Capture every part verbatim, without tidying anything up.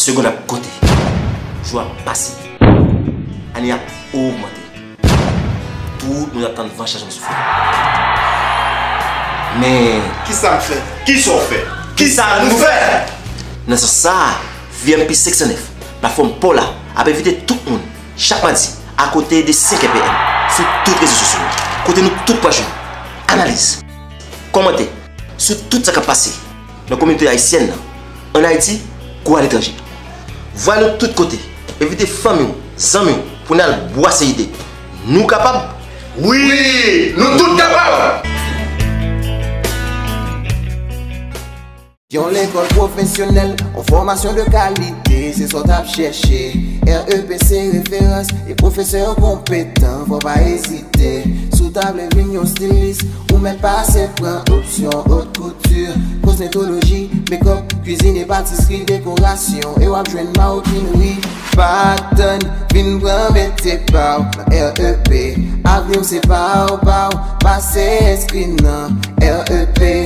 Segonn ap konte. Jou ap pase. Ane ap ogmante. Tout moun ap tann van chanjman soufle. Men, kisa m fè? Kisa w fè? Kisa nou fè? Nan sans sa a, V M P senk san nèf, platfòm pa w la, ap envite tout moun chak madi, akote de senk è P M, sou tout rezo sosyo yo, kote nou tout pral jwenn analiz, kòmantè sou tout sa k ap pase nan kominote ayisyèn nan, ann Ayiti kou aletranje. Vwaye nou tout kote, envite fanmi w, zanmi w pou n al bwase ide. Nou kapab! Wi, nou tout kapab! Yon lekòl pwofesyonèl, yon fòmasyon de kalite, se sa w t ap chèche. R E P se referans, e pwofesè yo konpetan, fò w pa ezite. Si w ta vle vin yon stilis, ou mèt pase pran opsyon haute couture, cosmétologie, makeup, cuisine et pâtisserie, décoration, e w ap jwenn marokinri. Pa tann, vin pran metye pa w nan R E P. Avni w se pa w, pa w, pase enskri nan R E P.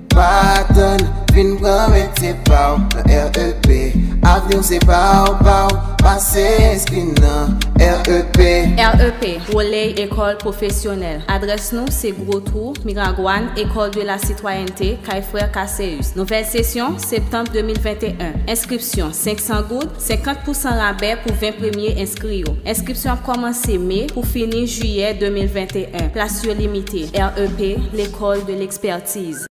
Pa tann, vin pran metye pa w nan R E P. Avni w se pa w, pa w, pase enskri nan R E P. R E P, Woley École Professionnelle. Adrès nou se Gwo Twou, Miragwàn, École de la Citoyenneté, kay frè Caceus. Nouvèl sesyon, septanm de mil venteyen. Enskripsyon, senk san goud, senkant pousan rabè pou ven premye enskri yo. Enskripsyon ap kòmanse me pou fini jiyè de mil venteyen. Plas yo limite. R E P, L'école de l'expertise.